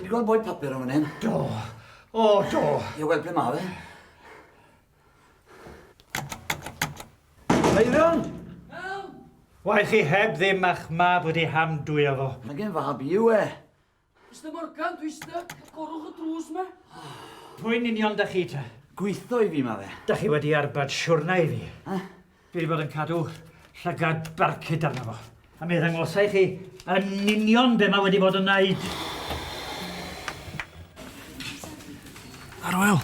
Ti 'di gweld boi papur yn fan hyn? Do. O, do. Ie, wel, ble ma fe? Meirion! Wae chi heb ddim a'ch mab wedi hamdwyo fo. Mae gen fab i yw e. Mister Morgan, dwi styc. Agorwch y drws 'ma. Pwy'n union da chi te? Gweithio i fi ma fe. Da chi wedi arbad siwrna i fi. Eh? Dwi wedi bod yn cadw llygad barcud arno fo. A mi ddangosai chi yn union be mae wedi bod yn wneud. Arwel!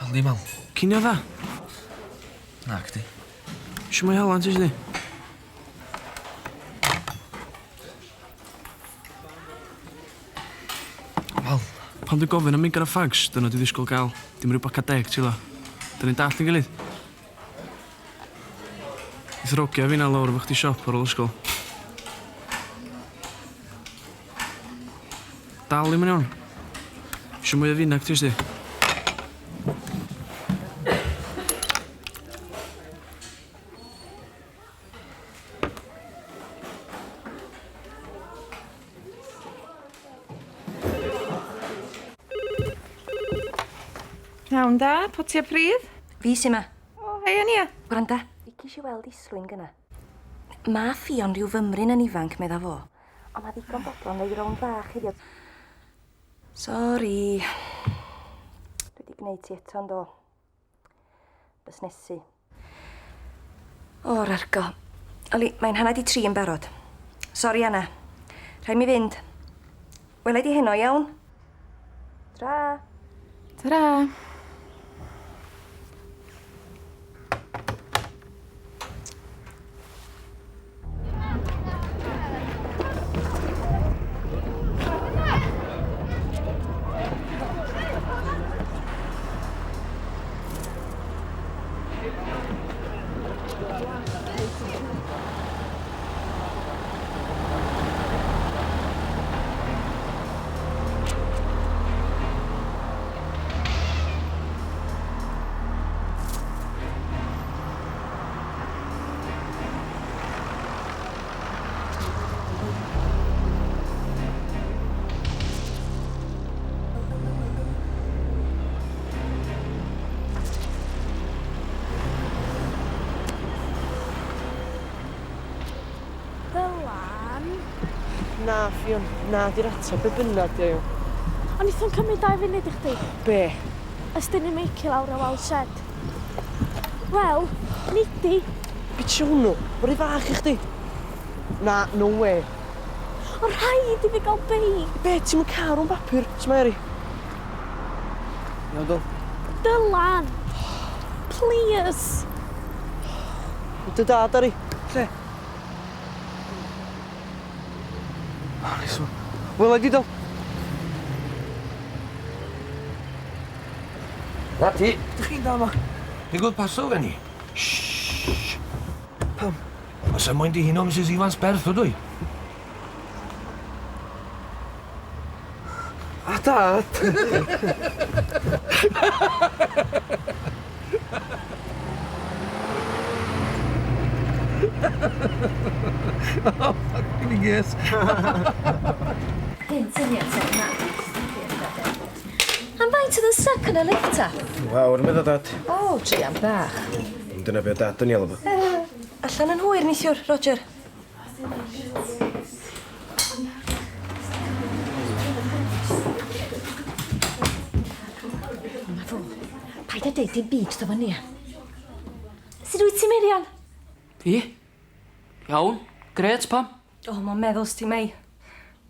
Aldi, Mal. Cinio dda? Na, cdi. Isio mwy halen, ti di? Mal. Pan dwi'n gofyn am meigar a ffags, dyna dwi ddisgwyl gael. Dim rhyw baca deg, ti lo. Dyn ni'n dallt yn gilydd. Neith yr ogia finna lawr efo chdi siop ar ôl ysgol. Dal ddim yn iawn. Isio mwy o finag ti wsti. Pnawn da, potia pridd? Fi sy 'ma. O, hei Nia. Gwranda. Licis i weld Islwyn gynna. Ma' Ffion rhyw fymryn yn ifanc, medda fo. Ond ma' ddigon bodlon roi rownd fach iddi o... Sori. Dwi 'di gneud ti eto yndo? Busnesu. O'r argo. Oli, mae'n hanner 'di tri yn barod. Sori Anna. Rhaid mi fynd. Wela i di heno, iawn? Tra! Tara! Dylan? Na, Ffion, na 'di'r ateb be bynnag 'di o. Ond neith o'n cymryd dau funud i chdi. Be? Ystyn i Meici lawr o wal shed. Wel, nidi. Be ti hwnnw? Mae'n rhy fach i chdi. Na, no way. O rhaid i fi gael beic. Be? Ti'm yn car o'n bapur, Mary? Iawn, Dyl. Dylan! Please! Dy dad, Ari. Lle? O, nice one. Wela i di, Dyl. Na ti. Dych chi'n dal 'ma? Digwydd paso gen i. Shh. Pam? Os am moyn dihuno Mrs Evans Berth ydw i. A dad! Oh, fucking yes. Hen syniad te, na. Am faint oedd yn stuck yn y lift ta? Awr, medda dad. O, druan bach. Dyna be o dad yn ei alw fo. Allan yn hwyr neithiwr, Roger. Ma fo. Paid â deud dim byd wrtho fo Nia. Sut wyt ti, Meirion? Fi? Iawn. Grêt, pam? O, mae'n meddwl sti Mei.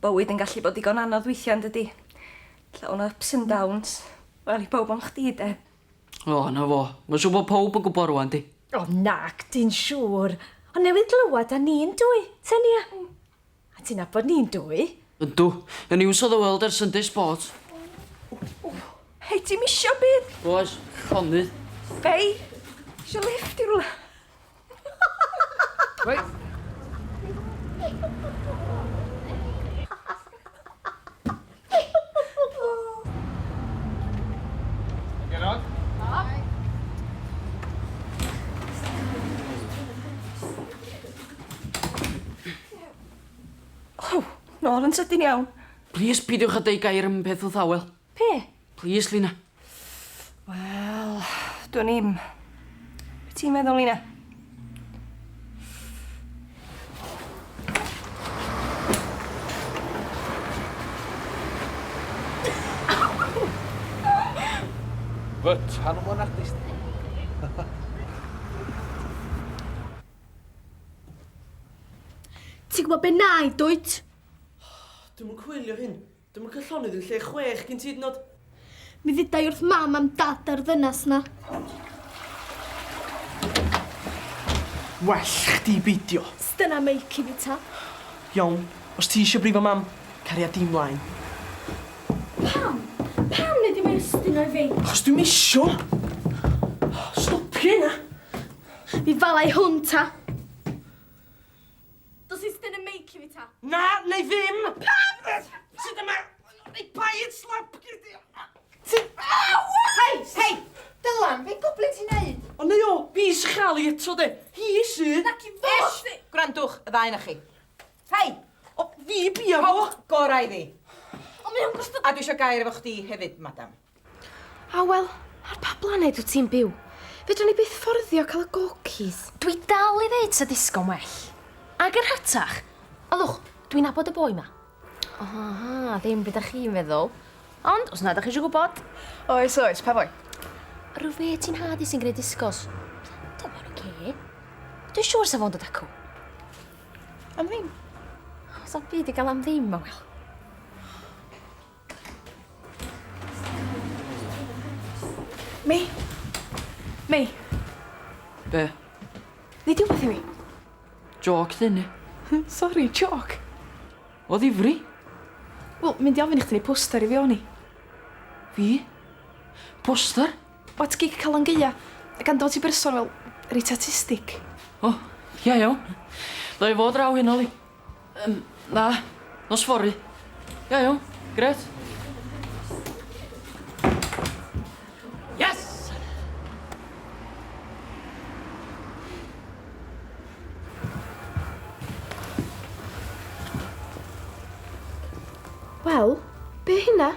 Bywyd yn gallu bod digon anodd weithiau, yn dydi? Llawn o ups and downs. Wel, i bawb ond chdi, de. O, na fo. Mae'n siŵr bod pawb yn gwybod rwan, di. O, nac, di'n siŵr. Ond newydd glywed â ni'n dwy, te Nia. A ti'n nabod ni'n dwy? Yndw. Y News of the World a'r Sunday Sport. Hei, ti'm isio byd? Oes, llonydd. Fei, isio lift i rwla? Wei! Gerard? Nôl yn sydyn iawn. Plis, peidiwch â deud gair am peth wrth Awel. Be? Plis, Lina. Wel, dwn i'm. Be ti'n meddwl, Lina? Fytan o'n artist. Ti'n gwybod be na i, dwyt? Dwi'm yn coelio hyn. Dwi'm yn cael llonydd yn lle chwech gyn ti hyd yn oed. Mi ddudai wrth mam am dad a'r ddynas na. Well chdi beidio. Dyna meic i fi ta. Iawn, os ti eisiau brifo mam, caria di mlaen. Pam? Pam nid i mae ystyn o'i fi? Achos dwi'm isio. Stopia hynna. Mi falai hwn ta. Dos i styn y meic i fi ta. Na, neu ddim! Pam? Sut yma? Neu paid slap gyd di. Hei, hei! Dylan, be goblin ti'n neud? O neu o, fi sy'n chael i eto de. Hi sy. Nac i fod si! Gwrandwch, y ddau na chi. Hei! O, fi bia fo. Gorau iddi. O, mae o'n gwrthod... A dwi eisiau gair efo chdi hefyd, madam. A wel, ar pa blaned wyt ti'n byw? Fedrwn ni byth fforddio cael y gokis. Dwi dal i ddeud sa disgo'n well. Ag yr rhatach. Olwch, dwi'n nabod y boi ma. Aha, ddim beth ydych chi'n feddwl. Ond, os na ydych chi eisiau gwybod, Oes, oes, pa foi? rhyw fe ti'n hadu sy'n gwneud disgos. Dyma'n oce. Dwi'n siŵr sa fo'n dod acw. Am ddim. Os am byd i gael am ddim, ma wel. Mei. Mei, Be? neud i wbeth i mi. Joc dyn ni. Sori, joc. O ddifri? Wel, mynd i ofyn i chdi neud poster i fi o'n i. Fi? Poster? Wat gig Calan Gaea. A gan dod ti berson fel reit artistic. O, ia iawn. Dda i fod draw hyn, Oli. Na, nos fory. Ia iawn, gret. Yes! Wel, be hynna?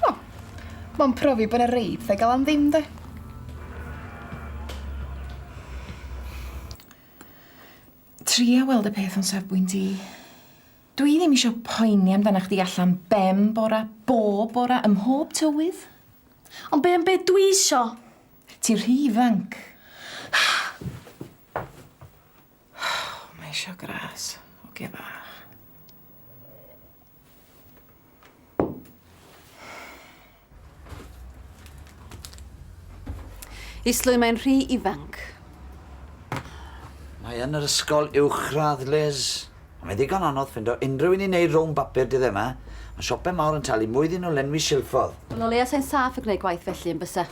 O, mae'n profi bod yna rei pethau gael am ddim, de. Tria weld y peth o'n safbwynt i. Dwi ddim eisiau poeni amdana chdi allan ben bora, bob bora, ym mhob tywydd. Ond be am be dwi isio? Ti'n rhy ifanc. Mae eisiau gras, oge bach. Islwyn, mae'n rhy ifanc. Mae yn yr ysgol uwchradd, Liz. Ond mae'n ddigon anodd ffindo unrhyw un i wneud rownd bapur dydd yma. Mae siopau mawr yn talu mwy iddyn nhw lenwi silffodd. Wel, o leia sa'n saff yn gwneud gwaith felly yn bysa.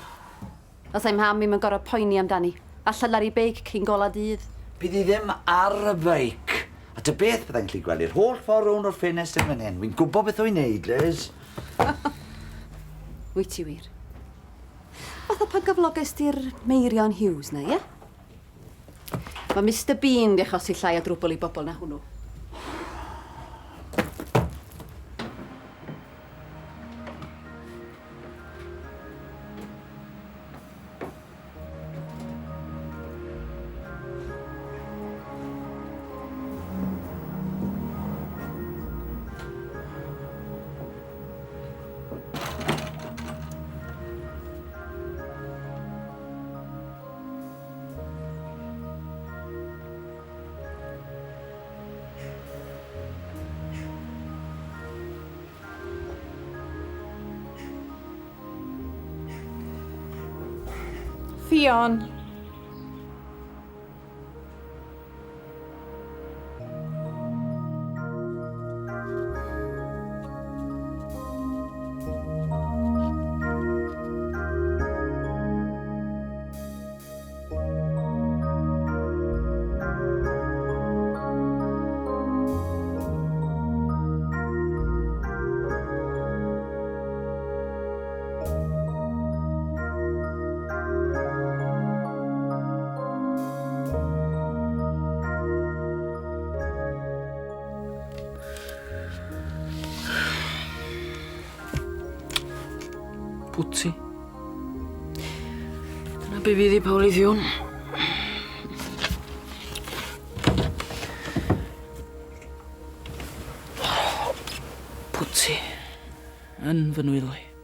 A sa'n mham i'm yn gorfod poeni amdani. Allan ar ei beic cyn gola dydd. Bydd hi ddim ar y beic. A ty beth byddai'n gallu gweld i'r holl ffordd rownd o'r ffenest yn fan hyn. Wy'n gwybod beth wy'n neud, Liz. Wyt ti wir? Fatha pan gyflogais di'r Meirion Hughes na, ie? Mae Mr Bean di achosi llai o drwbl i bobl na hwnnw. Ffion. Pwti. Dyna be fydd i Paul i Fiwn. Pwti. Yn fy nwylo i.